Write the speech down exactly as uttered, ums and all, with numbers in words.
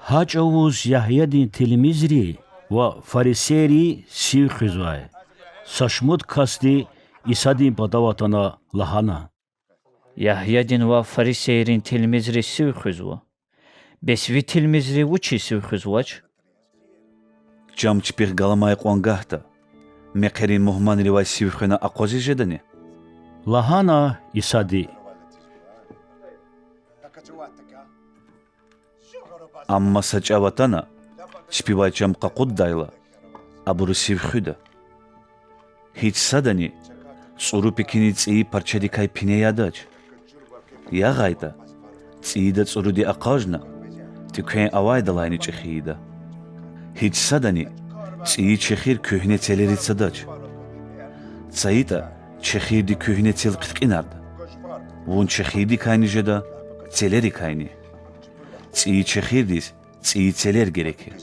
Гьа чӀавуз Ягьядин тилмизри ва фарисейри сив хуьзвай. Са шумуд касди Исадин патав атана лагьана: Ягьядин ва фарисейрин тилмизри сив хуьзва, бес ви тилмизри вучиз сив хуьзвач? Чам чпихъ галамай кьван гагьда, мехъерин мугьманривай сив хвена акъвазиз жедани? Лагьана Исади: Амма са чӀав атана, чпивай чам къакъуддайла, абуру сив хуьда. Гьич садани цӀуру пекиниз цӀийи парчадикай пине ядач. ЯгъайтӀа, цӀийида цӀуруди акъажна, тӀуьквен авайдалайни чӀехи ийида. Гьич садани цӀийи чехир куьгьне целериз цадач. ЦайитӀа, чехирди куьгьне цел хъиткьинарда. Вун чехирдикайни жеда, целерикайни. ЦӀийи чехирдиз цӀийи целер герек я.